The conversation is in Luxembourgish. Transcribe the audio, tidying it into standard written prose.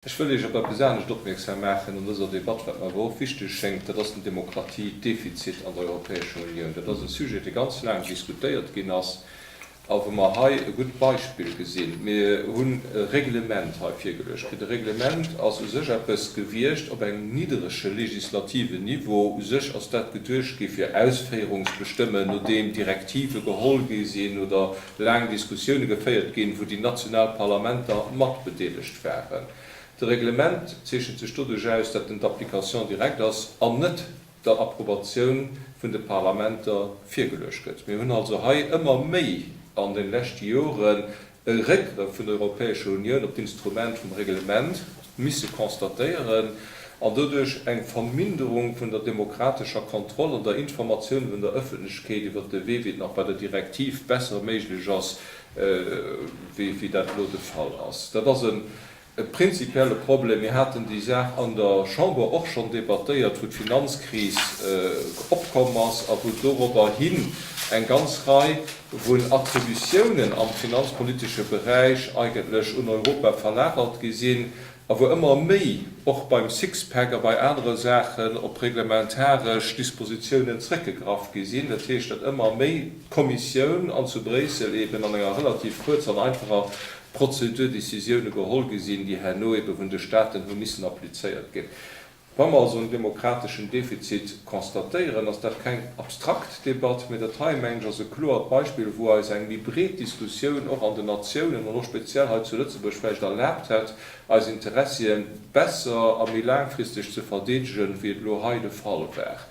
Ech wëll Iech op eppes anescht opmierksam maachen an dëser Debatt, wat mer awer och wichteg schéngt, dat ass den Demokratiedefizit an der Europäescher Unioun. Dat ass e Sujet, dee ganz laang diskutéiert ginn ass a wou mer hei e gutt Beispill gesinn. Mir hunn e Reglement hei virgeluecht kritt. E Reglement ass u sech eppes gewiescht op engem niddrege legislativen Niveau. U sech ass dat geduecht gi fir Ausféierungsbestëmmen, nodeem Direktive geholl gi sinn oder laang Diskussioune geféiert ginn, wou déi national Parlamenter matbedeelegt waren. De Reglement zeechent sech doduerch aus, dat en d'application directe ass an net der Approbatioun vun de Parlamenter virgeluecht gëtt. Mir hunn also hei ëmmer méi an de leschte Joren e Réckgrëff vun der Europäescher Unioun op d'Instrument vum Reglement misse constatéieren an doduerch eng Verminderung vun der demokratescher Kontroll an der Informatioun vun der Ëffentlechkeet iwwert de Wee, wéi et nach bei der Direktiv besser méiglech ass, wéi dat elo de Fall ass. Dat ass e prinzipielle Problem. Mir haten déi Saach an der Chamber och schonn debattéiert, wou d'Finanzkris opkomm ass a wou dorobber hin eng ganz Rei vun Attributiounen am finanzpolitesche Beräich eigentlech un Europa verlagert gi sinn a wou ëmmer méi och beim Sixpack a bei anere Saachen op reglementaresch Dispositiounen zrëckgegraff gi sinn. Dat heescht, datt ëmmer méi d'Kommissioun an zu Bréissel eben an enger relativ kuerzer an einfacher Prozedur Décisioune geholl gi sinn, déi herno ebe vun de Staaten hu missen applizéiert ginn. Wa mer also en demokrateschen Defizit constatéieren, ass dat keng abstrakt Debatt, mä dat hei, mengen ech, ass e kloert Beispill, wou eis eng méi breet Diskussioun och an den Natiounen an och speziell hei zu Lëtzebuerg vläicht erlaabt hätt, eis Interessien besser a méi laangfristeg ze verdeedegen, wéi et elo hei de Fall war.